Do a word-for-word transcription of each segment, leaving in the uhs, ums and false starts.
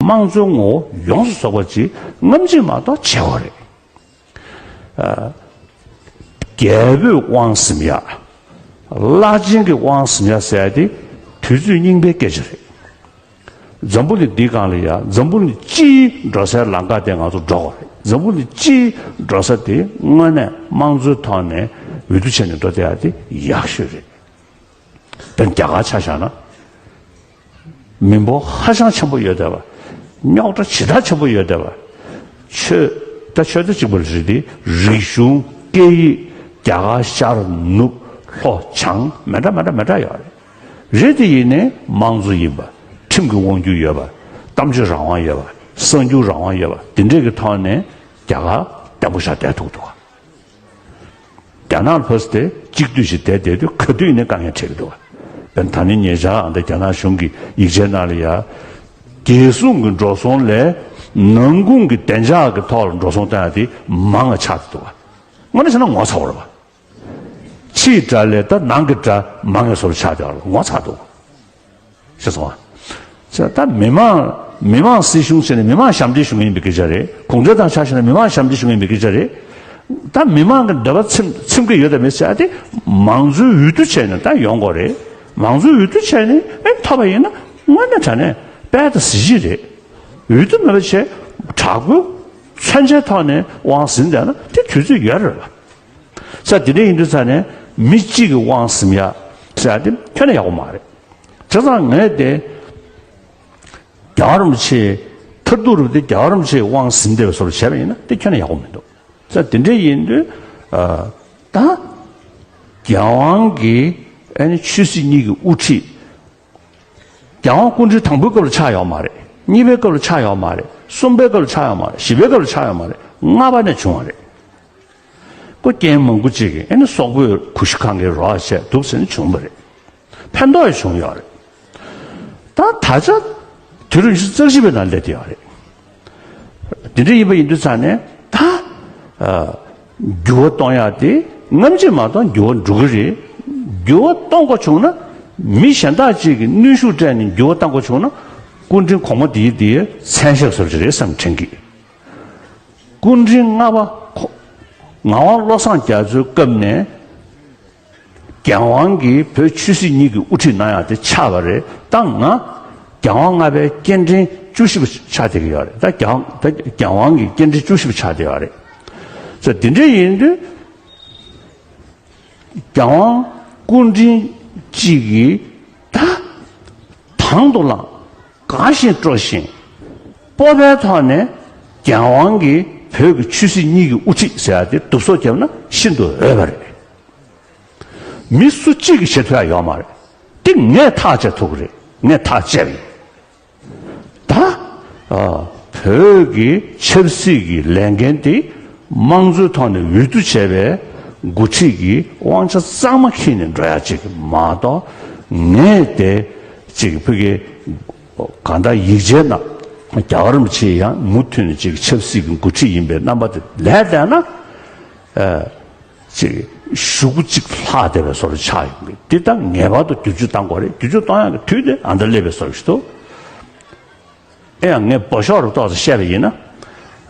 དམངས་གཙོའི་ངོ་བོ་ཡོངས་སུ་རྫོགས་པ་ཅིག་སྔ་ཕྱི་མ་གཏོགས་བྱེད་དགོས་རེད། ཨ། རྒྱལ་པོས་དབང་ཟིན་ཡག་བླ་ཆེན་གྱི་དབང་ཟིན་ཡག་ཟེར་ཡག་དེ་དུས་ཚོད་རྙིང་པའི་སྐད་ཆ་རེད། འཛམ་བུ་གླིང་འདིའི་སྒང་ལ་ཡ་འཛམ་བུ་གླིང་སྤྱིའི་འགྲོ་སའི་ལམ་ཁ་དེ་ང་ཚོ་འགྲོ་དགོས་རེད། འཛམ་བུ་གླིང་སྤྱིའི་འགྲོ་ས་དེ་དངོས་གནས་དམངས་གཙོའི་ཐོག་ནས་འོས་བསྡུ་བྱས་ནས་འགྲོ་བསྡད་ཡ་དེ་ཡག་ཤོས་རེད། དཔེར་ན་རྒྱ་གར་ཆ་བཞག་ན། མི་འབོར་ཧ་ཅང་ཆེན་པོ་ཡོད་བསྡད་པ། རྙོག་དྲ་ཇི་ལྟར་ཆེན་པོ་ཡོད་བསྡད་པ། ཆོས་ད་ཆོས་ད་གཅིག་པ་རེད་དེ། རིག་གཞུང་། སྐད་ཡིག་རྒྱ་གར་ཤར་ནུབ་ལྷོ་བྱང་མི་འདྲ་མི་འདྲ་མི་འདྲ་ཡོད་རེད། རེད་དེ་ཡིན་ནའི་དམངས་གཙོ་ཡིན་པ། ཁྲིམས་ཀྱི་དབང་སྒྱུར་ཡོད་པ། གཏམ་བརྗོད་རང་དབང་ཡོད་པ། གསར་འགྱུར་རང་དབང་ཡོད་པ། དེ་འདྲས་ཀྱི་ཐོག་ནས་རྒྱ་གར་བརྟན་པོ་ཞིག་བསྡད་ཐུབ་འདུག་རྒྱ་ནག་ལ་ཕར་ཚུར་དེ་གཅིག་སྡུད་ཞིག་བསྡད་བསྡད་དུས་ག་དུས་ཡིན་ནའི་དཀའ་ངལ་འཕྲད་ཀྱི་འདུག་དཔེར་ན་ད་ནི་ཉེ་ཆར་ཨ་ད་རྒྱ་ནག་གཞུང་གི་ཡིག་ཆའི་ནང་ལ་ཡ། རྒྱལ་སྲུང་གི་འགྲོ་སོང་ལས་ནང་ཁུངས་ཀྱི་བདེ་འཇགས་ཀྱི་ཐོག་ལ་འགྲོ་སོང་བཏང་ཡ་དེ་མང་བ་ཆགས་ཀྱི་འདུག་དངོས་གནས་བྱས་ན་ངོ་ཚ་བོ་རེད་པ། ཕྱིའི་དགྲ་ལས་ད་ནང་གི་དགྲ་མང་ངེས་བཟོ་འདྲ་ཆགས་བསྡད་པ་ལ་ངོ་ཚ་འདུག་ཤེས་སོང་ཨ། ད་མི་དམངས་མི་དམངས་སྲིད་གཞུང་ཟེར་ནས་མི་དམངས་ཞབས་འདེགས་ཞུ་མཁན་ཡིན་པའི་སྐད་ཆ་རེད། གུང་ཁྲན་ཏང་ཆ་བཞག་ན་མི་དམངས་ཞབས་འདེགས་ཞུ་མཁན་ཡིན་པའི་སྐད་ཆ་རེད། ད་མི་དམངས་ཀྱི་འདོད་པ་ཚིམ་ཚིམ་གྱི་ཡོད་དམ་མེད་ཟེར་ཡ་དེ་མང་གཙོའི་འོས་བསྡུ་བྱས་ནས་ད་ཡོང་དགོས་རེད། མང་གཙོའི་འོས་བསྡུ་བྱས་ནས་ཨེ་ཐོབ་པ་ཡིན་ན་དངོས་གནས་དྲང་གནས་དཔལ་དང་གཟི་བརྗིད་རེད། འོས་བསྡུ་མེད་པ་བྱས་དྲག་པོའི་མཚོན་ཆའི་ཐོག་ནས་དབང་ཟིན་བསྡད་ན་དེ་དུས་ཚོད་ཡོད་རེད་ལ། ས་དེ་འདྲ་ཡིན་དུས་ཙང་ནས་མི་གཅིག་གི་དབང་ཟིན་ཡ་ཟེར་ཡ་དེ་ཁྱོན་ནས་ཡག་པོ་མ་རེད། བྱས་ཙང་ངས་དེ་རྒྱལ་བ་རིན་པོ་ཆེ་མཐར་ཐུག་རུ་དེ་རྒྱལ་བ་རིན་པོ་ཆེའི་དབང་ཟིན་བསྡད་པའི་བཟོ་འདྲ་བྱས་པ་ཡིན་ན་དེ་ཁྱོན་ནས་ཡག་པོ་མི་འདུག་ས་དེ་འདྲ་ཡིན་དུས་ཨ་ད་རྒྱལ་དབང་གི་ཨ་ནི་ཆོས་སྲིད་གཉིས་ཀྱི་དབུ་ཁྲིད། རྒྱལ་དབང་སྐུ་ཕྲེང་དང་པོའི་སྐབས་ལ་ཆགས་ཡོད་མ་རེད། གཉིས་པའི་སྐབས་ལ་ཆགས་ཡོད་མ་རེད། གསུམ་པའི་སྐབས་ལ་ཆགས་ཡོད་མ་རེད། བཞི་པའི་སྐབས་ལ་ཆགས་ཡོད་མ་རེད། ལྔ་པ་ནས་བྱུང་བ་རེད། ཁོ་རྐྱེན་མང་པོ་ཅིག་གིས་ཨེ་ནི་སོག་པོས་གུ་ཤྲི་ཁང་གི་རོགས་བྱས་འདུག་ཟེར་ནས་བྱུང་བ་རེད། ཕན་ཐོགས་ཡང་བྱུང་ཡོད་རེད། ད་ད་ཆ་དུས་རབས་ཉི་ཤུ་རྩ་གཅིག་པའི་ནང་སླེབས་བསྡད་ཡོད་རེད། དེ་འདྲ་ཡིན་པ་ཡིན་དུས་ཙང་ནས་ད། ཨ། འགྱུར་བ་གཏོང་ཡག་དེ་སྔ་ཕྱི་མ་གཏོགས་འགྱུར་བ་འགྲོ་གི་རེད། འགྱུར་བ་གཏོང་དགོས་བྱུང་ན་མི་གཞན་དག་ཅིག་གིས་གནོན་ཤུགས་སྤྲད་ནས་འགྱུར་བ་གཏོང་དགོས་བྱུང་ན་སྐུ་ཕྲེང་གོང་མ་དེའི་དེའི་མཚན་ཞབས་སོར་ཅིག་རེད་བསམ་དྲན་གི། སྐུ་ཕྲེང་ལྔ་པ་ཁོ་ངག་དབང་བློ་བཟང་རྒྱ་མཚོའི་སྐབས་ནས། རྒྱལ་དབང་གིས་བོད་ཆོས་སྲིད་གཉིས་ཀྱི་དབུ་ཁྲིད་གནང་ཡག་དེ་ཆགས་པ་རེད། ད་ང་རྒྱལ་དབང་ལྔ་པའི་སྐྱེ་ཕྲེང་བཅུ་བཞི་པ་ཆགས་བསྡད་ཀྱི་ཡོད་རེད། ད་རྒྱལ་ད་རྒྱལ་དབང་གི་སྐྱེ་ཕྲེང་བཅུ་བཞི་པ་ཆགས་བསྡད་ཡོད་རེད། ཙང་དེ་འདྲ་ཡིན་དུས་རྒྱལ་དབང་སྐུ་ཕྲེང་གཅིག་གིས་ད་དང་དུ་བླངས། དགའ་བཞིན་སྤྲོ་བཞིན་སྤོབས་པའི་ཐོག་ནས་རྒྱལ་དབང་གིས་བོད་ཀྱི་ཆོས་སྲིད་གཉིས་ཀྱི་དབུ་ཁྲིད་ཟེར་ཡག་དེ་བསྡུ་གསོག་བརྒྱབ་ན་ཤིན་ཏུ་འོས་པ་རེད། མི་སུ་གཅིག་གིས་བྱེད་ཐུབ་ཡ་ཡོད་མ་རེད། དེ་ངས་ཐག་བཅད་ཐུབ་ཀྱི་རེད། ངས་ཐག་བཅད་པ་ཡིན། ད། ཨ། བོད་ཀྱི་ཆབ་སྲིད་ཀྱི་ལས་འགན་དེ་དམངས་གཙོའི་ཐོག་ནས་འོས་བསྡུ་བྱས་པའི་འགོ་ཁྲིད་ཀྱི་དབང་ཆ་གཙང་མ་འཁྱེར་ནས་འགྲོ་ཡ་ཅིག་མ་གཏོགས། ངས་དེ་ཅིག་བོད་ཀྱི་གང་ལྟར་ཡིག་ཆའི་ནང་རྒྱལ་བ་རིན་པོ་ཆེ་ཡང་མུ་མཐུད་ནས་ཅིག་ཆབ་སྲིད་ཀྱི་འགོ་ཁྲིད་ཡིན་པའི་རྣམ་པ་དེ་ལས་བསྡད་ན། ཨ། ཅིག་གཞུག་གུ་གཅིག་ལྷག་བསྡད་པའི་བཟོ་འདྲ་ཆགས་ཡོང་གི། འདི་ད་ངེས་པར་དུ་བསྒྱུར་བཅོས་གཏང་དགོས་རེད། བསྒྱུར་བཅོས་གཏོང་ཡག་གི་དུས་དེ་ཨ་མདའ་སླེབས་པའི་བཟོ་འདྲ་ཞིག་འདུག་ཨེ་ཡང་ངས་འབོ་ཤོག་རུ་ཏོག་ཙམ་བཤད་པ་ཡིན་ན།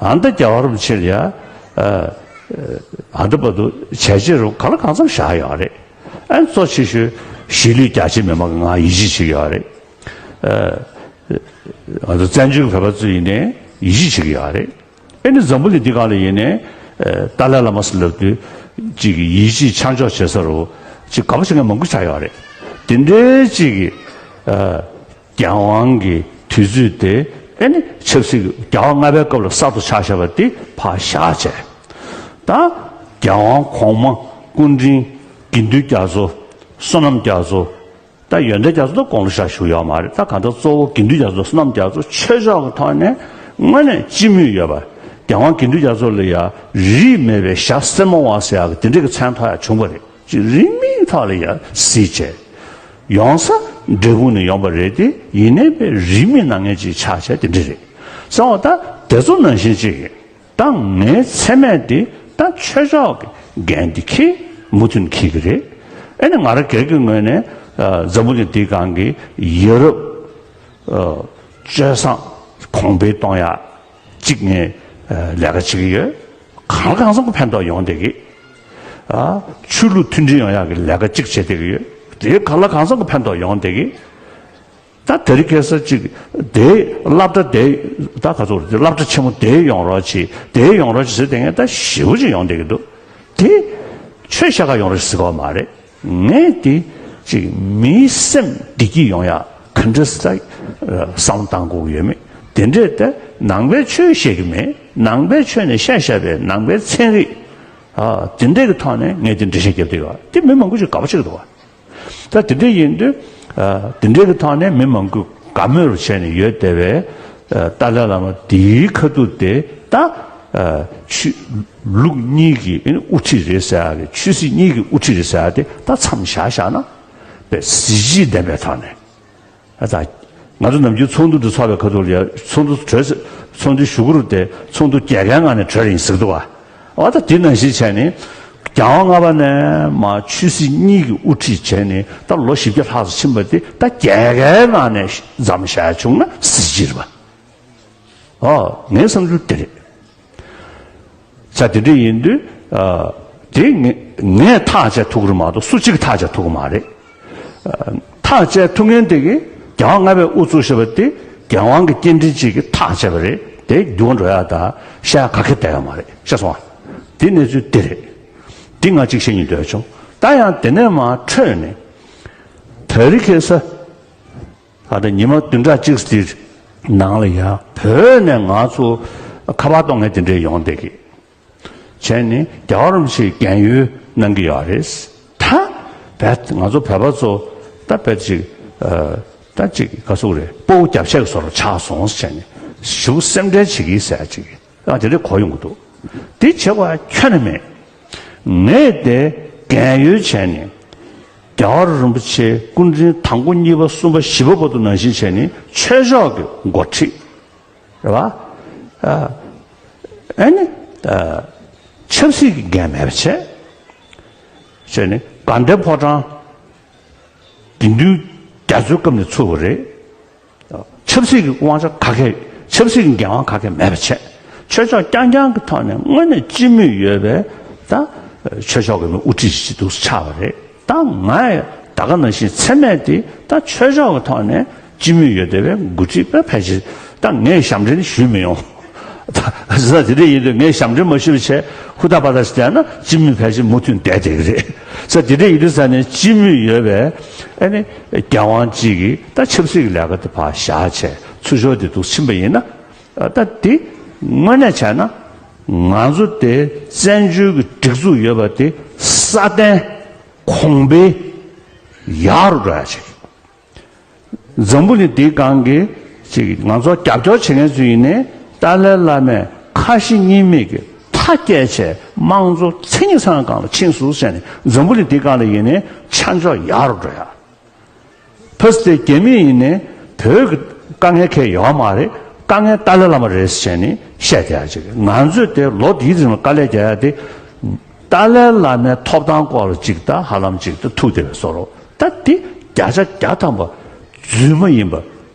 ཨ་མདའ་རྒྱལ་བ་རིན་པོ་ཆེ་ལ་ཡ། ཨ། ཨ་མདའ་བར་དུ་བྱས་རྗེས་རུ་ག་ལ་གང་འཚམ་བཞག་ཡོད་རེད། ཨ་གཙོ་ཆེ་ཤོས་གཞིས་ལུས་རྒྱ་ཆེ་མི་མང་གིས་ང་ཡིད་ཆེས་བྱེད་ཀྱི་ཡོད་རེད། ཨ། ང་ཚོ་བཙན་བྱོལ་གྱི་བོད་པ་ཚོ་ཡིན་ནའི་ཡིད་ཆེས་བྱེད་ཀྱི་ཡོད་རེད། ཨེ་ནི་འཛམ་བུ་གླིང་འདི་སྒང་ལ་ཡིན་ནའི། ཨ། ཏཱ་ལའི་བླ་མ་ཟེར་ལབ་དུས་གཅིག་གིས་ཡིད་ཆེས་ཆ་འཇོག་བྱེད་ས་རུ་གཅིག་དགའ་པོ་བྱེད་མཁན་མང་པོ་ཆགས་ཡོད་རེད། དེ་འདྲའི་གཅིག་གིས། ཨ། རྒྱལ་དབང་གི་དུས་ཚོད་དེ་ཨེ་ནི་ཆབ་སྲིད་ཀྱི་རྒྱལ་བ་ལྔ་པའི་སྐབས་ལ་གསར་དུ་ཆགས་བཞག་པ་དེ་ཕར་བཞག་བྱས། ད་རྒྱལ་དབང་གོང་མ་སྐུ་ཕྲེང་དགེ་འདུན་རྒྱ་མཚོ། བསོད་ནམས་རྒྱ་མཚོ། ད་ཡོན་ཏན་རྒྱ་མཚོ་ད་དགུང་ལོ་ཞེ་དྲག་བཞུགས་ཡོད་མ་རེད། ད་གང་ལྟར་གཙོ་བོ་དགེ་འདུན་རྒྱ་མཚོ་བསོད་ནམས་རྒྱ་མཚོ་ཆོས་ཕྱོགས་ཀྱི་ཐོག་ནས་དངོས་གནས་སྤྱི་མོས་ཡོད་པ། རྒྱལ་དབང་དགེ་འདུན་རྒྱ་མཚོ་ལ་ཡ་རིས་མེད་པའི་ཞྭ་སེར་མོ་བ་ཟེར་ཡག་གི་དེ་འདྲ་གི་མཚན་ཐོགས་ཡག་བྱུང་བ་རེད། ཅིག་རིས་མེད་ཐོག་ལ་ཡ་གཟིགས་བྱས། ཡོང་ས་འབྲས་སྤུངས་ནས་ཡོང་བ་རེད་དེ། ཡིན་ནའི་དཔེ་རིས་མེད་གནང་མཁན་ཅིག་ཆགས་བྱས་དེ་འདྲ་རེད། གསང་བ་ད་དེ་ཚོ་ནང་བཞིན་ཅིག་ཡིན། ད་ངའི་མཚན་སྨད་དེ་ད་ཆོས་ཕྱོགས་ཀྱི་འགན་དེ་འཁྱེར། མུ་མཐུད་འཁྱེར་གྱི་རེད། ཨེ་ནི་ང་རང་སྒེར་གྱི་ངོས་ནས། ཨ། འཛམ་བུ་གླིང་འདིའི་སྒང་གི་ཡ་རབས། ཨ། སྤྱོད་བཟང་ གོང་འཕེལ་གཏོང་ཡག་གཅིག་ངས་ལས་ཀ་བྱེད་ཀྱི་ཡོད། གང་ལ་གང་འཚམ་གྱི་ཕན་ཐོགས་ཡོང་བསྡད་ཀྱི། ཨ། ཆོས་ལུགས་མཐུན་སྒྲིལ་ཡོང་ཡག་གི་ལས་ཀ་གཅིག་བྱེད་བསྡད་ཀྱི་ཡོད། དེ་གང་ལ་གང་འཚམ་གྱི་ཕན་ཐོགས་ཡོང་བསྡད་ཀྱི། ད་དེ་རིང་ཁ་སང་ཅིག་དེ་སློབ་གྲྭ་དེ་ད་ག་ཚོད་རེད། སློབ་གྲྭ་ཆེན་མོ་དེ་ཡོང་རོགས་གྱིས། དེ་ཡོང་རོགས་གྱིས་ཟེར་དེ་ངས་ད་ཞེ་པོ་ཅིག་ཡོང་བསྡད་ཀྱི་འདུག་དེ་ཆོས་བཤད་ག་ཡོང་རོགས་གྱིས་ཟེར་གྱི་ཡོད་མ་རེད། ངས་དེ་ཅིག་མིའི་སེམས་བདེ་སྐྱིད་ཡོང་ཡག་ག་འདྲ་ཟེ་བསམ་བློ་བཏང་དགོས་ཀྱི་ཡོད་མེད། དེ་འདྲས་ད་ནང་པའི་ཆོས་བཤད་ཀྱི་མེད། ནང་པའི་ཆོས་ནས་བཤད་བཤད་པའི་ནང་པའི་ཚན་རིག་ཨ། དེ་འདྲས་ཀྱི་ཐོག་ནས་ངས་དེ་འགྲེལ་བཤད་རྒྱབ་བསྡད་ཡོད། དེ་མི་མང་པོ་ཅིག་དགའ་པོ་བྱེད་ཀྱི་འདུག་བ། ད་དེ་འདྲ་ཡིན་དུས། ཨ། དེ་འདྲའི་གི་ཐོག་ནས་མི་མང་པོས་དགའ་མོས་བྱས་ནས་ཡོད་བསྡད་པའི། ཨ། ཏཱ་ལའི་བླ་མ་དེའི་ཁ་ཐུག་དེ་ད། ཨ། ཆོས་ལུགས་གཉིས་ཀྱི་དབུ་ཁྲིད་རེད་ཟེར་ཡག་གི། ཆོས་སྲིད་གཉིས་ཀྱི་དབུ་ཁྲིད་རེད་ཟེར་ཡག་དེ་ད་མཚམས་བཞག་བཞག་ན། དཔེ་གཟི་བརྗིད་ལྡན་པའི་ཐོག་ནས། ཨ། ད་ང་ཚོ་ནམ་རྒྱུན་ཚོགས་འདུ་འདི་ཚོགས་པའི་ཁ་ཐུག་ལ་ཡ་ཚོགས་འདུ་གྲོལ་ཚེ། ཚོགས་འདུ་ཞུ་གི་རུ་དེ་ཚོགས་འདུ་རྒྱལ་ཁའི་ངང་ནས་གྲོལ་ཡིན་ཟེར་གི་འདུག་བ། འོ་ད་དེ་ནང་བཞིན་བྱས་ནས། རྒྱལ་དབང་ལྔ་པ་ནས་མར་ཆོས་སྲིད་གཉིས་ཀྱི་དབུ་ཁྲིད་བྱས་ནས་ད་ལོ་བཞི་བརྒྱ་ལྷག་ཙམ་ཕྱིན་པ་དེ་ད་རྒྱལ་ཁའི་ངང་ནས་མཚམས་བཞག་བྱུང་ན་གཟི་བརྗིད་རེད་པ། ཨོ། ངའི་བསམ་ཚུལ་དེ་རེད། ས་དེ་འདྲ་ཡིན་དུས། ཨ། དེ་ངས་ངས་ཐག་བཅད་ཐུབ་ཀྱི་རེད་མ་གཏོགས་སུ་གཅིག་གིས་ཐག་བཅད་ཐུབ་ཀྱི་མ་རེད། ཨ། ཐག་བཅད་ཐུབ་མཁན་དེ་གིས་རྒྱལ་དབང་ལྔ་པས་དབུ་བཙུགས་བཞག་པ་དེ་རྒྱལ་དབང་གི་སྐྱེ་ཕྲེང་གཅིག་གིས་ཐག་བཅད་པ་རེད། དེ་འགྱུར་བ་འགྲོ་ཡག་ད་བཤད་ག་གེ་བསྡད་ཡོད་མ་རེད། ཤེས་སོང་ང་། དེ་གནས་ཚུལ་དེ་རེད། དེ་ང་གཅིག་བཤད་སྙིང་འདོད་བྱུང་། ད་ཡང་དེ་ནས་མར་འཕྲོས་ནས་དེ་རིང་ཁ་སང་། ད་ལྟ་ཉི་མ་བདུན་ཕྲག་གཅིག་དེའི་ནང་ལ་ཡ་བོད་ནས་ང་ཚོ་ཁ་པར་གཏོང་མཁན་དེ་འདྲས་ཡོང་བསྡད་ཀྱི། བྱས་ནས་རྒྱལ་བ་རིན་པོ་ཆེའི་རྒན་ཡོལ་གནང་གི་ཡོད་རེད། ད་བས་ང་ཚོ་བོད་པ་ཚོ་ད་བས་ཅིག་ཨ། ད་ཅིག་ག་ཟེར་དགོས་རེད། སྤོ་བོ་རྒྱབ་ཆས་ཀྱི་བཟོ་འདྲ་ཆགས་སོང་ཟེར་ནས་ཞེ་པོ་སེམས་ཁྲལ་བྱེད་ཀྱི་ཟེར་ཅིག་ཨ། དེ་འདྲས་གོ་ཡོང་གི་འདུག་དེ་བྱེད་དགོས་ཡ་ཁྱོན་ནས་མེད། ངས་དེ་རྒན་ཡོལ་བྱས་ནས་རྒྱལ་བ་རིན་པོ་ཆེ་སྐུ་ཕྲེང་དང་པོ་གཉིས་པ་གསུམ་པ་བཞི་པ་བར་དུ་ནང་བཞིན་བྱས་ནས་ཆོས་ཕྱོགས་ཀྱི་འགོ་ཁྲིད། རེད་བ། ཨ། ཨ་ནི། ཨ། ཆབ་སྲིད་ཀྱི་འགན་མེད་པ་བྱས། བྱས་ནས་དགའ་ལྡན་ཕོ་བྲང་དགེ་འདུན་རྒྱ་མཚོའི་སྐབས་ནས་ཚུགས་པ་རེད། ཆབ་སྲིད་ཀྱི་དབང་ཆ་ག་གེ། ཆབ་སྲིད་ཀྱི་འགན་དབང་ག་གེ་མེད་པ་བྱས། ཆོས་ཕྱོགས་རྐྱང་རྐྱང་གི་ཐོག་ནས་དངོས་གནས་སྤྱི་མོས་ཡོད་པའི་ད་ཆོས་ཕྱོགས་ཀྱི་མི་དབུ་ཁྲིད་ཅིག་འདུག་ཆགས་པ་རེད། ད་ང་ཡང་ད་ག་ནང་བཞིན་མཚན་སྨད་དེ་ད་ཆོས་ཕྱོགས་ཀྱི་ཐོག་ནས་སྤྱི་མོས་ཡོད་བསྡད་པའི་འགོ་ཁྲིད་པ་ཕལ་ཆེར། ད་ངས་ཞབས་འདྲེན་ཞུས་མི་ཡོང་། ད་ཟ་དེ་འདྲ་ཡིན་དུས་ངས་ཞབས་འདྲེན་མ་ཞུས་པ་བྱས་ཧུར་ཐག་པ་ཐག་ཞིག་བསྡད་ན་སྤྱི་མོས་ཕལ་ཆེར་མུ་མཐུད་བསྡད་བསྡད་ཀྱི་རེད། ཟ་དེ་འདྲ་ཡིན་དུས་ས་ནས་སྤྱི་མོས་ཡོད་པའི་ཨ་ནི་རྒྱལ་དབང་གཅིག་གིས་ད་ཆབ་སྲིད་ཀྱི་ལས་ཀ་དེ་ཕར་བཞག་བྱས་ཚུར་ཕྱོགས་དེ་འདུག་ཕྱིན་པ་ཡིན་ན། ད་དེ་དངོས་གནས་བྱས་ན་ང་ཚོ་དེ་བཙན་བྱོལ་གྱི་སྒྲིག་འཛུགས་ཡོད་པ་དེ་སྲ་བརྟན་གོང་འཕེལ་ཡག་རུ་འགྲོ་ཡ་ཆེད། འཛམ་བུ་གླིང་འདིའི་སྒང་གི་ཅིག་ང་ཚོ་རྒྱབ་སྐྱོར་བྱེད་མཁན་ཚོ་ཡིན་ནའི་ཏཱ་ལའི་བླ་མས་ཁ་ཞེ་གཉིས་མེད་ཀྱི་མཐའ་བསྐྱལ་བྱས་དམངས་གཙོ་མཚན་ཉིད་ཚང་སྒང་ལ་ཕྱིན་སོང་ཟེར་ནས་འཛམ་བུ་གླིང་འདིའི་སྒང་ལ་ཡིན་ནའི་ཆ་འཇོག་ཡག་རུ་འགྲོ་ཡ། ཕ་སི་ཏེ་རྒྱ་མི་ཡིན་ནའི་བོད་ཀྱི་དཀའ་ངལ་ཁེལ་ཡོད་མ་རེད། དཀའ་ངལ་ཏཱ་ལའི་བླ་མ་རེད་ཟེར་ནས་བཤད་བསྡད་ཡ་ཅིག་ང་ཚོས་དེ་ལོ་འདིའི་རིང་ལ་དཀའ་ལས་རྒྱག་ཡ་དེ་ཏཱ་ལའི་བླ་མའི་ཐོབ་ཐང་སྐོར་ལ་ཅིག་ད་ཧ་ལམ་ཅིག་ད་ཐུག་བསྡད་པའི་བཟོ་འདྲ། ད་དེ་བརྒྱ་ཆ་བརྒྱ་ཐམ་པ་རྫུན་མ་ཡིན་པ་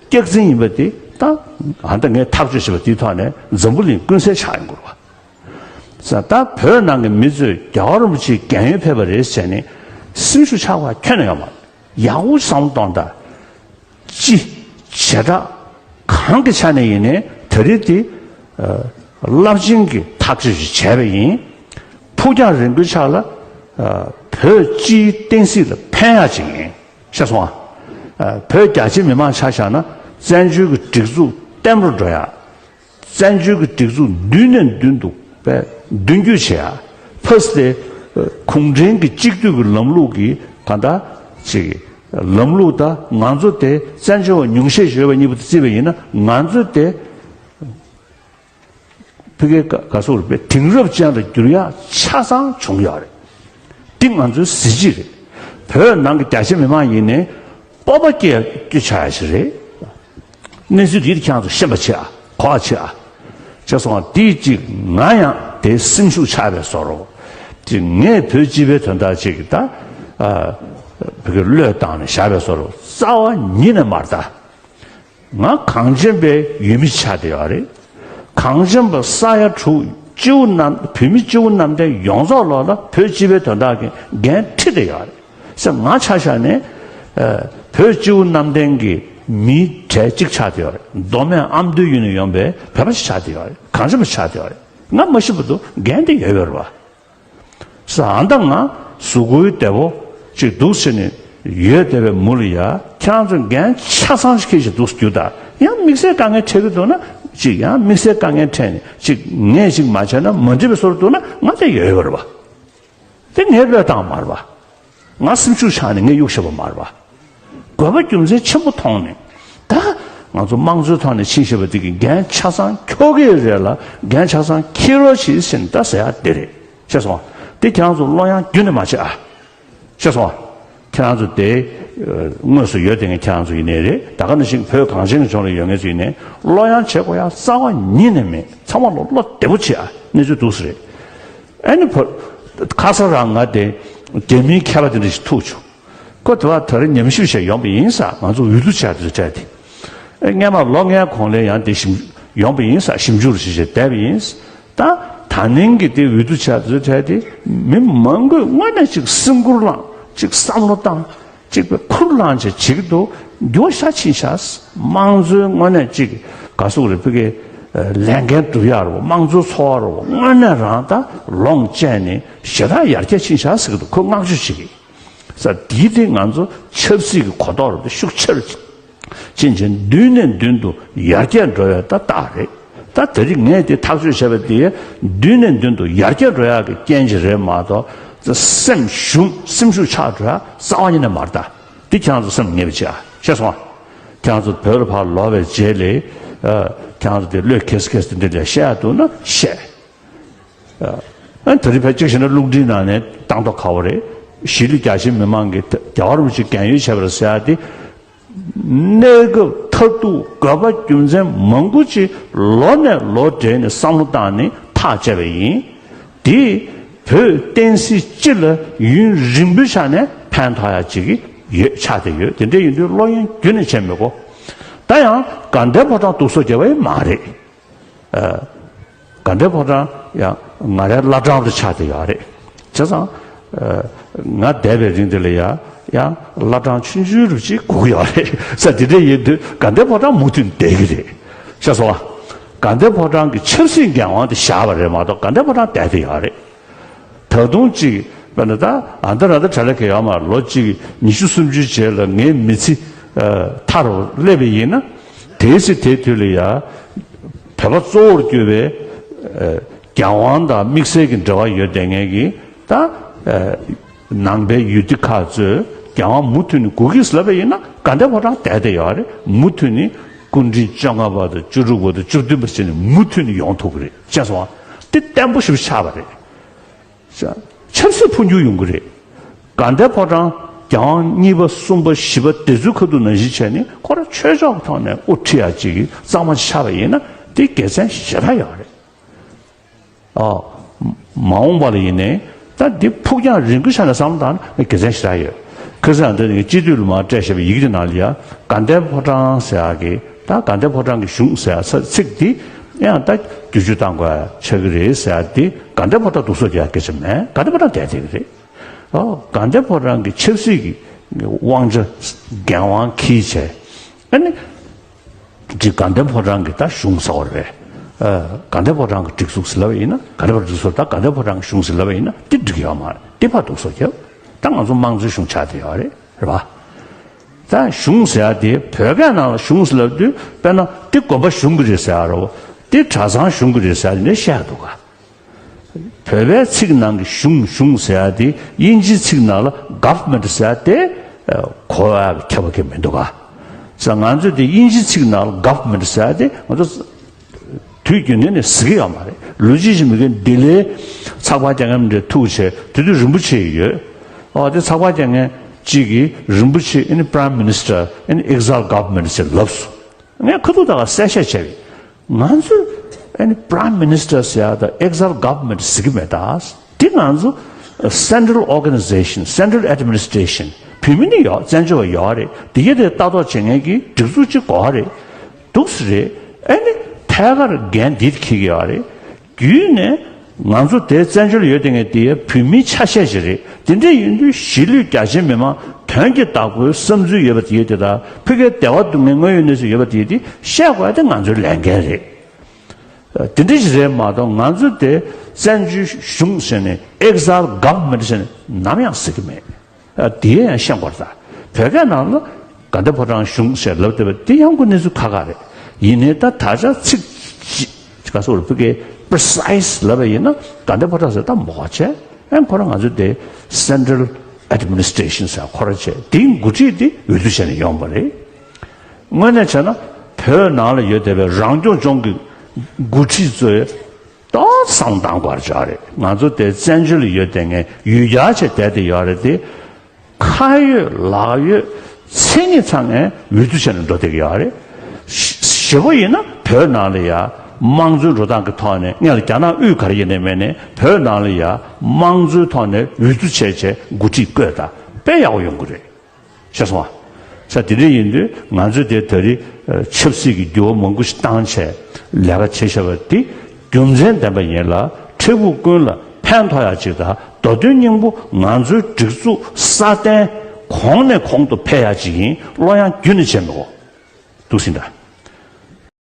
སྐྱག་རྫུན་ཡིན་པ་དེ་ད་ཨ་ད་ངས་ཐག་གཅོད་བྱས་པ་དེའི་ཐོག་ནས་འཛམ་བུ་གླིང་ཀུན་གསལ་ཆགས་ཡོང་གི་རེད་བ། ད་བོད་ནང་གི་མི་ཚོས་རྒྱལ་བ་རིན་པོ་ཆེའི་རྒན་ཡོལ་ཕེབས་པ་རེད་ཟེར་ནས་སེམས་ཤུགས་ཆག་པ་ཁྱོན་ནས་ཡོད་མ་རེད། ཡག་པོ་བསམ་བློ་གཏོང་དང་། སྤྱི་བྱེ་བྲག་གང་གི་ཆ་ནས་ཡིན་ནའི་ད་རེས་དེ་རླབས་ཆེན་གྱི་ཐག་གཅོད་ཅིག་བྱས་པ་ཡིན། ཕུགས་རྒྱང་རིང་པོའི་ཆ་ལ་བོད་སྤྱིའི་བསྟན་སྲིད་ལ་ཕན་ཡག་ཅིག་ཡིན། ཤེས་སོང་ང་། བོད་རྒྱ་ཆེ་མི་མང་ཆ་བཞག་ན་བཙན་བྱོལ་གྱི་སྒྲིག་འཛུགས་བརྟན་པོར་འགྲོ་ཡག་བཙན་བྱོལ་གྱི་སྒྲིག་འཛུགས་མདུན་ནས་མདུན་དུ་དཔེ་མདུན་སྐྱོད་བྱེད་ཡ། ཕ་སི་ཏེ་གུང་ཁྲན་གྱི་གཅིག་སྡུད་ཀྱི་ལམ་ལུགས་ཀྱི་གང་ལྟར་ཅིག་ལམ་ལུགས་དང་ང་ཚོ་དེ་བཙན་བྱོལ་བ་ཉུང་ཤས་ཤིག་ཡོད་པ་གཉིས་པོ་དེ་བརྩིས་པ་ཡིན་ན་ང་ཚོ་དེ་ཕ་གིའི་ག་ག་སོགས་རུ་དཔེ་དེང་རབས་ཅན་ལ་འགྱུར་ཡ་ཆ་ཚང་བྱུང་ཡོད་རེད། འདི་ང་ཚོའི་གཟི་བརྗིད་རེད། བོད་ནང་གི་རྒྱ་ཆེ་མི་མང་ཡིན་ནའི་སྤོབས་པ་སྐྱེ་སྐྱེ་ཆགས་ཡ་ཞིག་རེད། གནས་ཚུལ་འདི་ཁྱེད་རང་ཚོ་ཤེས་པ་བྱེད་ཨ། གོ་བ་བྱེད་ཨ། བྱས་སོང་བ་འདིས་ཅིག་ང་ཡང་དེ་སེམས་ཤུགས་ཆག་པའི་བཟོ་འདྲ། ཅིག་ངས་བོད་སྤྱི་པའི་དོན་དག་ཅིག་ད་ཨ་བོད་ཀྱི་བློས་བཏང་ནས་བཞག་པའི་བཟོ་འདྲ་རྩ་བ་ཉིད་ནས་མ་རེད་ད། ང་གངས་ཅན་པའི་ཡུལ་མི་ཆགས་བསྡད་ཡོད་རེད། གངས་ཅན་པ་ས་ཡ་དྲུག་སྤྱི་བོ་གནམ་བོད་མི་སྤྱི་བོ་གནམ་བསྟན་ཡོངས་རྫོགས་ལོག་ལ་བོད་སྤྱི་པའི་དོན་དག་གི་འགན་འཁྲི་བསྡད་ཡོད་རེད། ཟེར་ང་ཆ་བཞག་ནས་ཨ་བོད་སྤྱི་བོ་གནམ་བསྟན་གྱི་མིའི་གྲས་གཅིག་ཆགས་བསྡད་ཡོད་རེད། མདོ་སྨད་ཨ་མདོའི་ཡུལ་ནས་ཡོང་པའི་བོད་པ་ཞིག་ཆགས་བསྡད་ཡོད་རེད། གངས་ཅན་པ་ཆགས་བསྡད་ཡོད་རེད། ང་མ་ཤི་བར་དུ་འགན་དེ་ཡོད་ཡོད་རེད་བ། ས་ཨ་མདའ་ང་གཟུགས་པོའི་བདེ་པོ་ཅིག་འདུག་ཟེར་ནས་ཡོད་བསྡད་པའི་མུ་ལ་ཡ་ཁྱེད་རང་ཚོ་འགན་ཆ་ཚང་ཞིག་འཁྱེར་ཞིག་འདུག་རྒྱུ་ད། ཡང་དམིགས་བསལ་དཀའ་ངལ་འཕྲད་ཀྱི་འདུག་ན་ཅིག་ཡང་དམིགས་བསལ་དཀའ་ངལ་འཕྲད་ནས་ཅིག་ངས་ཅིག་མ་བྱས་ན་མ་འགྲིག་པའི་བཟོ་འདུག་ན་ང་དེ་ཡོད་ཡོད་རེད་བ། དེ་ངས་བློས་བཏང་མ་རེད་བ། ང་སེམས་ཤུགས་ཆག་ནས་ངས་གཡུག་བཞག་པ་མ་རེད་བ། དགོས་པ་རྒྱུ་མཚན་ཆེན་པོ་མཐོང་ནས་ད་ང་ཚོ་དམངས་གཙོའི་ཐོག་ནས་ཕྱིན་བཞག་པ་དེ་གི་འགན་ཆ་ཚང་འཁྱོག་གི་རེད་ལ་འགན་ཆ་ཚང་འཁྱེར་རོགས་བྱེད་ཟེར་ནས་ད་ཟེར་ཡ་དེ་རེད། ཤེས་སོང་བ། དེ་ཁྱེད་རང་ཚོ་བློ་ཡང་རྒྱུན་ནས་མ་བྱེད་ཨ། ཤེས་སོང་བ། ཁྱེད་རང་ཚོ་དེ་དངོས་སུ་ཡོད་དེ་ངས་ཁྱེད་རང་ཚོ་ཡིན་ནའི་རེད། ད་ག་ནང་བཞིན་བོད་གངས་ཅན་གྱི་ལྗོངས་ལ་ཡོད་མཁན་ཚོ་ཡིན་ནའི་བློ་ཡང་བྱེད་དགོས་ཡ་རྩ་བ་ཉིད་ནས་མེད། ཚང་མ་ལ་བློ་བདེ་པོ་བྱེད་ཨ། གནས་ཚུལ་འདུག་སེ་རེད། ཨ་ནི་བོད་ཁ་ས་རང་ང་དེ་རྒྱ་མིའི་མཁས་པ་དེ་འདྲ་ཞིག་ཐུག་བྱུང་། ཁོ་དེ་བ་ད་རེས་ཉམས་ཞིབ་བྱས་ཡོང་པ་ཡིན་ས། ང་ཚོ་འོས་བསྡུ་བྱས་དེ་ཚོ་སྤྲད་དེ། ཨེ་སྔས་མ་ལོ་ལྔའི་གོང་ལ་ཡང་དེ་ཞིབ་ཡོང་པ་ཡིན་ས། ཞིབ་འཇུག་རུ་ཞིག་བྱས་བསྡད་པ་ཡིན། ད་ད་ནིང་གི་དེ་འོས་བསྡུ་བྱས་དེ་ཚོ་སྤྲད་དེ་མི་མང་པོས་དངོས་གནས་ཅིག་སེམས་ཁུར་བླངས་ཅིག་བསམ་བློ་བཏང་། གཅིག་པའི་ཁུར་བླངས་བྱས་བྱེད་ཀྱི་འདུག་འགྱུར་བ་ཤ་ཕྱིན་ཤག་དམངས་གཙོའི་དངོས་གནས་གཅིག་ག་སུ་རེ་ཕི་གེ་ལས་འགན་སྒྲུབ་ཡག་རེད་བ། དམངས་གཙོའི་འཚོ་བ་རེད་བ། དངོས་གནས་རང་ད་ལོངས་སྤྱད་ནས་ཞེ་དྲག་ཡར་རྒྱས་ཕྱིན་ཤག་ཟེར་གྱི་འདུག་ཁོས་བསྔགས་བརྗོད་བྱེད་ཀྱི། ས་འདིའི་སྟེང་ང་ཚོ་ཆབ་སྲིད་ཀྱི་གོ་རྟོགས་རེད་བ། ཤུགས་ཆེ་རུ་ཕྱིན་ཕྱིན་མདུན་ནས་མདུན་དུ་ཡར་རྒྱས་འགྲོ་བའི་ད་རྟགས་རེད། ད་དེ་རིང་ངས་དེ་ཐག་གཅོད་བྱས་པ་དེ་མདུན་ནས་མདུན་དུ་ཡར་རྒྱས་འགྲོ་ཡག་གི་རྐྱེན་ཅིག་རེད་མ་གཏོགས་སེམས་ཞུམ་སེམས་ཤུགས་ཆག་འགྲོ་ཡག་རྩ་བ་ཉིད་ནས་མ་རེད། ད་འདི་ཁྱེད་རང་ཚོ་སེམས་ངེས་པ་བྱེད་ཨ། ཤེས་སོང་ཨ། ཁྱེད་རང་ཚོ་བོད་ལ་ཕར་ལོག་པའི་རྗེས་ལ་ཨ་ཁྱེད་རང་ཚོ་དེ་བློས་འཁེལ་སེ་འཁེལ་སེ་དེ་འདྲ་ལ་བཤད་ཡག་འདུག་ན་བཤད། ཨ་ད་རེས་ཕལ་ཆེར་བྱས་ན་རླུང་འཕྲིན་ནང་ནས་བཏང་མདོག་ཁ་པོ་རེད། གཞིས་ལུས་རྒྱ་ཆེའི་མི་མང་གིས་རྒྱལ་བ་རིན་པོ་ཆེ་རྒན་ཡོལ་བྱས་པ་རེད་ཟེར་ཡག་དེ། གནས་སྐབས་མཐར་ཐུག་དགོས་པ་རྒྱུ་མཚན་མང་པོ་ཅིག་ལོ་ནས་ལོ་སྦྲེལ་ནས་བསམ་བློ་བཏང་ནས་ཐག་བཅད་པ་ཡིན། དེས་བོད་བསྟན་སྲིད་སྤྱི་ལ་ཡུན་རིང་པོའི་ཆ་ནས་ཕན་ཐོགས་ཡག་ཅིག་ཡོད་ཆགས་བསྡད་ཡོད། དེ་འདྲ་ཡིན་དུས་བློ་གཡེང་རྒྱུན་ནས་བྱེད་མི་དགོས། ད་ཡང་དགའ་ལྡན་ཕོ་བྲང་སྡུག་སོ་རྒྱབ་པ་ཡང་མ་རེད། ཨ། དགའ་ལྡན་ཕོ་བྲང་ཡང་ང་རའི་བླ་བྲང་དུ་ཆགས་བསྡད་ཡོད་རེད། བྱས་ཙང་། ཨ། ང་བསྡད་པའི་རིང་འདི་ལ་ཡང་ཡང་བླ་བྲང་ཆུང་ཆུང་རུ་ཅིག་སྒུག་གི་ཡོད་རེད། ས་དེ་འདྲ་ཡིན་དུས་དགའ་ལྡན་ཕོ་བྲང་མུ་མཐུད་བསྡད་ཀྱི་རེད། ཤེས་སོང་ཨ། དགའ་ལྡན་ཕོ་བྲང་གི་ཆབ་སྲིད་འགན་དབང་དེ་བཞག་པ་རེད་མ་གཏོགས་དགའ་ལྡན་ཕོ་བྲང་བསྡད་བསྡད་ཡོད་རེད། ད་དུང་གཅིག་དཔེར་ན་ད་ཨ་མདའ་ར་ད་གྲ་ལ་གེ་ཡོད་མ་རེད། ལོ་གཅིག་ཉི་ཤུ་སུམ་ཅུའི་རྗེས་ལ་ངའི་མི་ཚེ་ཨ་མཐའ་རུ་སླེབས་པ་ཡིན་ན། དེའི་ཚེ་དེའི་དུས་ལ་ཡ་བོད་པ་གཙོ་བོར་གྱུར་པའི་ཨ་རྒྱལ་དབང་དང་དམིགས་བསལ་གྱི་འབྲེལ་བ་ཡོད་བསྡད་མཁན་གྱི་ད་ཨ་ནང་པའི་ཡུལ་སྡེ་ཁག་ཚོས་རྒྱལ་དབང་མུ་མཐུད་ནས་དགོས་ཀྱི་ལབ་པ་ཡིན་ན་དགའ་ལྡན་ཕོ་བྲང་བསྡད་བསྡད་ཡོད་རེད། མུ་མཐུད་ནས་སྐུ་ཕྲེང་བཅོ་ལྔ་པ་དང་བཅུ་དྲུག་པ་དང་བཅུ་བདུན་པ་བྱས་ནས་མུ་མཐུད་ནས་ཡོང་ཐུབ་ཀྱི་རེད། ཤེས་སོང་ཨ། དེ་བརྟན་པོ་ཞེ་པོ་ཆགས་པ་རེད། ཆབ་སྲིད་འཕོ་འགྱུར་ཡོང་གི་རེད། དགའ་ལྡན་ཕོ་བྲང་རྒྱལ་དབང་གཉིས་པ་གསུམ་པ་བཞི་པ་དེ་ཚོའི་ཁ་ཐུག་ནང་བཞིན་བྱས་ནས་ཁོ་རང་ཆོས་ཕྱོགས་ཀྱི་ཐོག་ནས་དབུ་ཁྲིད་ཡག་ཅིག་གཙང་མ་ཆགས་པ་ཡིན་ན་དེ་དགེ་མཚན་ཞེ་དྲག་ཡོད་རེད། ཨ། མ་འོངས་པ་ལ་ཡིན་ནའི་ད་འདི་ཕུགས་རྒྱང་རིང་པོའི་ཆ་ནས་བསམ་བློ་བཏང་ན་དགེ་མཚན་ཞེ་དྲག་ཡོད། ཁ་སང་འདི་ནི་སྤྱི་འཐུས་ལ་མར་སྤྲད་བཞག་པའི་ཡི་གེ་དེ་ནང་ལ་ཡ་དགའ་ལྡན་ཕོ་བྲང་ཟེར་ཡག་གི་ད་དགའ་ལྡན་ཕོ་བྲང་གི་གཞུང་ཟེར་ཡག་ཚིག་འདི་ཡང་ད་བསྒྱུར་བཅོས་བཏང་དགོས་ཆགས་ཀྱི་རེད་ཟེར་ཡག་འདི་དགའ་ལྡན་ཕོ་བྲང་སྡུག་སོ་རྒྱག་སྐད་ཆ་མེད། དགའ་ལྡན་ཕོ་བྲང་བསྡད་བསྡད་ཀྱི་རེད། ཨོ་དགའ་ལྡན་ཕོ་བྲང་གི་ཆབ་སྲིད་ཀྱི་དབང་ཆ་འགན་དབང་འཁྱེར་བྱས་ཨ་ནི། འདི་དགའ་ལྡན་ཕོ་བྲང་གི་ད་གཞུང་ཟེར་བ་རེད། ཨ། དགའ་ལྡན་ཕོ་བྲང་གི་སྒྲིག་འཛུགས་ཟེར་ལབ་པ་ཡིན་ན་དགའ་ལྡན་ཕོ་བྲང་སྒྲིག་འཛུགས་ད་དགའ་ལྡན་ཕོ་བྲང་གི་གཞུང་ཟེར་ལབ་པ་ཡིན་ན་དེ་འགྲིག་ཡོད་མ་རེད། དེ་ཕར་སྡུག་སོ་རྒྱབ། ད་ང་ཚོ་དམངས་གཙོའི་གཞུང་ཆགས་བསྡད་ཡོད་རེད། རེད་པ། ད་གཞུང་ཟེར་ཡག་དེ་བོད་སྐད་ནང་ལ་གཞུང་ཟེར་ལབ་དུས་དཔེར་ན་དེ་དགོན་པ་གཞུང་གི་རེད་ཟེར་ཡག་རེད། དེ་གྲྭ་ཚང་གཞུང་གི་རེད་ཟེར་ཡག་དེ་འདྲ་བཤད་ཡག་འདུག་ག་བོད་པའི་ཚིག་ནང་གི་གཞུང་གཞུང་ཟེར་ཡག་དེ་དབྱིན་ཇིའི་ཚིག་ནང་ལ་government་ཟེར་ཡག་དེ་གོ་བ་ཁྱད་པར་གང་མི་འདུག་ག་ས་ང་ཚོས་དེ་དབྱིན་ཇིའི་ཚིག་ནང་ལ་government་ཟེར་ཡག་དེ་ང་ཚོ་དུས་རྒྱུན་ལྡན་ནས་ཟེར་གྱི་ཡོད་མ་རེད། ལོ་རྒྱུས་ཤིག་མི་དགོས། ལྡི་ལིའི་ཚགས་པར་རྒྱག་མཁན་འདྲ་ཐུག་བྱས་དེ་དུས་རིན་པོ་ཆེ་ཡོད། ཨོ་དེ་ཚགས་པར་རྒྱག་མཁན་གཅིག་གིས་རིན་པོ་ཆེ་ཨ་ནི་prime minister ཨ་ནི་exile government་ཟེར་ལབ་སོང་། ངས་ཁ་ཐུག་ད་ག་གསལ་བཤད་བྱས་པས། ང་ཚོས་ཨ་ནི་prime minister་ཟེར་ཡག་དང་exile government་ཟེར་གྱི་མེད་ད། འདི་ང་ཚོ་central organization, central administration་བོད་མི་ནི་ཡོད། བཙན་བྱོལ་བ་ཡོད་རེད། འདི་ག་དེ་ལྟ་རྟོག་བྱེད་མཁན་གྱི་སྒྲིག་འཛུགས་གཅིག་དགོས་རེད། འདུག་སེ་རེད། ཨ་ནི་ཐད་ཀར་འགན་འདི་འཁྱེར་གྱི་ཡོད་རེད། བརྒྱུད་ནས་ང་ཚོ་དེ་བཙན་བྱོལ་ཡོད་དེ་ངས་དེ་བོད་མིའི་ཆ་ཤས་ཤིག་རེད། དེ་འདྲ་ཡིན་དུས་གཞིས་ལུས་རྒྱ་ཆེའི་མི་མང་དོན་གྱི་བདག་པོའི་བསམ་ཚུལ་ཡོད་པ་དེ་དེ་དང་ཕ་གིའི་བདེ་བ་སྡུག་བསྔལ་དངོས་ཡོད་གནས་ཚུལ་ཡོད་པ་དེ་དེ་བཤད་དགོས་ཡ་དེ་ང་ཚོའི་ལས་འགན་རེད། དེ་འདྲ་ཞིག་རེད་མ་གཏོགས་ང་ཚོ་དེ་བཙན་བྱོལ་གཞུང་ཟེར་ནས་exile government་ཟེར་ནས་ནམ་ཡང་ཟེར་གྱི་མེད། ཨ། དེ་ཡང་ཤེས་དགོས་རེད་ད། བོད་སྐད་ནང་ལ་དགའ་ལྡན་ཕོ་བྲང་གཞུང་ཟེར་ལབ་བསྡད་པ་དེ་ཡང་ཁོ་གནས་ཚུལ་ཁག་ཁག་རེད། ཡིན་ནའི་ད་ད་ཆ་ཚིག་གཅིག་ག་སོགས་རུ་ཕ་གིའི་precise་ལབ་པ་ཡིན་ན་དགའ་ལྡན་ཕོ་བྲང་ཟེར་ད་མོ་ཁ་བྱས། ཨན་ཁོ་རང་ང་ཚོ་དེ་central administration་ཟེར་ཁོ་རང་བྱས། དེའི་འགོ་ཁྲིད་དེ་འོས་བསྡུ་བྱས་ནས་ཡོང་བ་རེད། དངོས་གནས་བྱས་ན་བོད་ནང་ལ་ཡོད་བསྡད་པའི་རང་སྐྱོང་ལྗོངས་ཀྱི་འགོ་ཁྲིད་ཚོས་ཏོག་ཙམ་བཏང་དགོས་ཀྱི་ཡོད་རེད། ང་ཚོ་དེ་བཙན་བྱོལ་ལ་ཡོད་བསྡད་མཁན་ཡུལ་གྱར་བྱས་བསྡད་དེ་ཡོད་རེད་དེ། ཁ་ཡོད་ལག་ཡོད་མཚན་ཉིད་ཚང་མས་འོས་བསྡུ་བྱས་ནས་འགྲོ་བསྡད་ཀྱི་ཡོད་རེད། ཞེ་པོ་ཡིན་ན་བོད་ནང་ལ་ཡ་དམངས་གཙོའི་འགྲོ་སྟངས་ཀྱི་ཐོག་ནས་སྔོན་ལ་རྒྱ་ནག་དབུས་ག་རེ་ཡིན་ནའི་མེད་ནའི་བོད་ནང་ལ་ཡ་དམངས་གཙོའི་ཐོག་ནས་འོས་བསྡུ་བྱས་བྱས་འགོ་ཁྲིད་བསྐོས་ད་དཔེ་ཡག་པོ་ཡོང་གི་རེད། ཤེས་སོང་ཨ། ས་དེ་འདྲ་ཡིན་དུས་ང་ཚོས་དེ་ད་རེས་ཆབ་སྲིད་ཀྱི་འགྱུར་བ་མང་པོ་ཞིག་བཏང་བྱས་ལས་ཀ་བྱེད་བཞག་པ་འདི་རྒྱུ་མཚན་ལྡན་པ་ཡིན་ལ། འཕྲལ་ཕུགས་ཀུན་ལ་ཕན་ཐོགས་ཡག་ཅིག་དང་མདོ་དོན་སྙིང་པོ་ང་ཚོའི་སྒྲིག་འཛུགས་སྲ་བརྟན་གོང་ནས་གོང་དུ་འཕེལ་ཡག་ཅིག་ཡིན་བློ་ཡང་རྒྱུན་ནས་བྱེད་མི་དགོས་འདུག་ཟིན་ད།